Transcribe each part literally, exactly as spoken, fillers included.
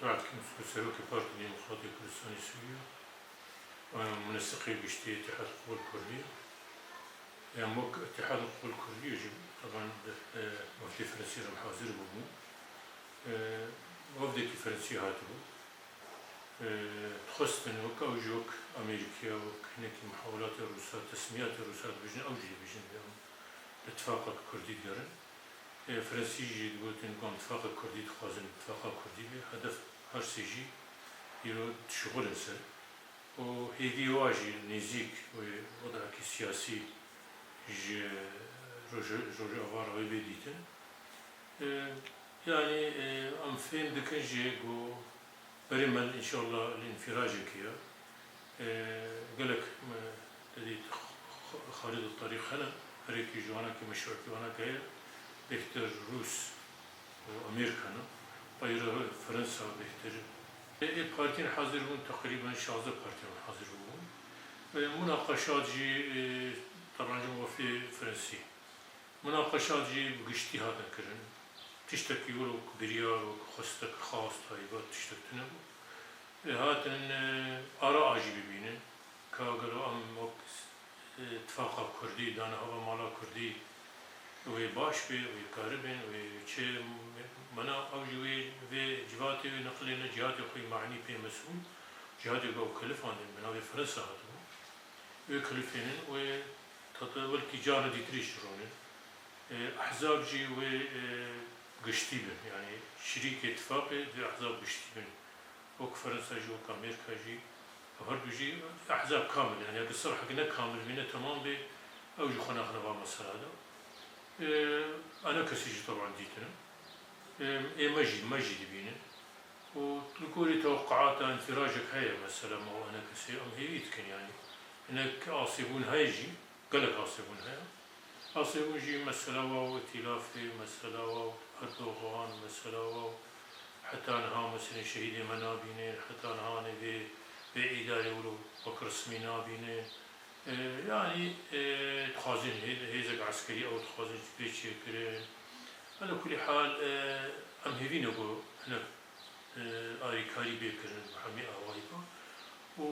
Murat Kîmsû, Serokê Partî Demokratê Kurdistanê Sûriye, e, Muneseqê Giştî Îtîhad Qubul Kurdî. Em wek Îtîhad Qubul Kurdî jî, teban, e, wefdê Fransî re hazir bûbûn. E, wefdekî Fransî hatibû. E, dixwestin wek ew jî wek Amerîkaya, wek hinekî muhawelatê Rûsa, tesmiyatê Rûsa dibêjin, ew jî dibêjin, em li tifaqek Kurdî digerin. E, Fransî jî digotin ku em tifaqa Kurdî dixwazin, tifaqa Kurdî be. Hedef her sê jî îro dişixulin ser. Û hêviyê wa jî nêzîk wê wedakî siyasî ji Roj-, Rojava re wê bê dîtin. E, yanî, e, em fêm dikin jî ku berê me înşallah li înfirajekê ye. E, gelek me te dît X-, X-, Xalid û Tarîq hene, herêkî ji wanakî meşruîyetî wanakî heye, bêhtir Rûs û Amerîka ne. Peyre Fransa bêhtir. Ê, ê partiyên hazir bûn, teqrîben şazdeh partiyên hazir bûbûn. Ve munaqeşat jî, e, tebancim wefdê Fransî. Munaqeşat jî bi giştî hatin kirin. Tiştekî wilo ku biryar û ku xwestek xas taybet tiştek tune bû. Ê, hatin, e, ara a jî bibînin. Ka gelo em wek, e, tifaqa Kurdî, danehava mala Kurdî wê baş be, wê karibin, wê çi, mana ew jî wê, vê civatê wê neqilêne cihatê xwe yî manî pê mesûl, cihatê ku ew kelifandin, bi navê Fransa hatibû. Wê kilifênin, wê tata belkî cara dîtirî jî ronin. E, ehzab jî wê, e, giştî bin, yanî şirîkê tifaqê di ehzab giştî bin. Wek Fransa jî, wek Amerîka jî, ev her du jî ehzab kamil, yanî eger sirhek ne kamil bî, ne temam bî, ew jî xwe naxine va mesela de. E, ene kesî jî teban dîtin. E, ê me jî, me jî dibînin. Û li gorî tewqeata înfirajek heye, mesela, ma ene kesê em hêvî dikin, yanî hinek asêbûn heye jî, gelek asêbûn heye. Asêbûn jî mesela wa û îtîlafê, mesela wa û Erdogan, mesela wa û heta niha, mesela, şehîdê me nabînin, heta niha ne vê, vê îdarê wilo wek resmî nabînin. E, yanî, e, dixwazin hê-, hêzek eskerî ew dixwazin bê çêkirin. Ala kulî hal, e, em hêvî ne ku hinek, e, alîkarî bê kirin bi hemî awayî ve. Û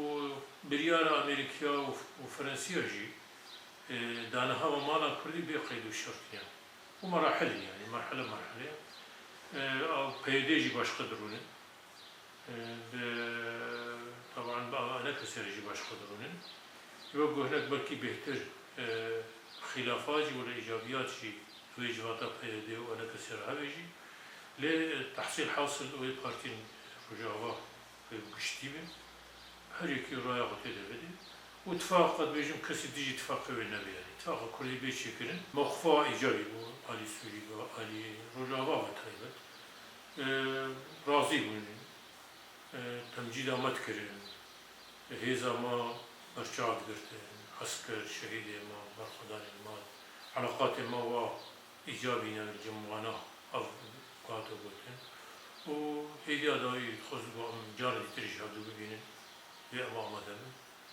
biryara Amerîkaya û, û Fransiya jî, e, danehava mala Kurdî bê qeyd û şertî ye. Û merahil in, yanî merhele merhele. E, ew P Y D jî başqe dirûnin. E, bi, teban bi ava ene kesê re jî başqe dirûnin. Wek ku hinek belkî bêhtir, e, xîlafa jî wele îcabiyat jî wê civata P Y D û ene kesê re hebe jî. Lê, e, tehsîl hasil wê partiyên Rojava wê giştî bin. Her yekî raya xwe tê de bidin. Û tifaq, qet bêjim, kesî dijî tifaqê wê nebe, yanî tifaqa Kurdî bê çêkirin. Mewqifa îcabî bû alî Sûrî ve, alî Rojava ve taybet. E, razî bûn. E, temcîda me dikirin. Hêza me berçav digirtin. Esker, şehîdê me, berxwedanên me. Eleqatê me wa îcabî ne li cem wana ev ku hate gotin. Û hêviya dawî dixwest ku em cara dîtir jî hevdu bibînin. Vê em amade bin.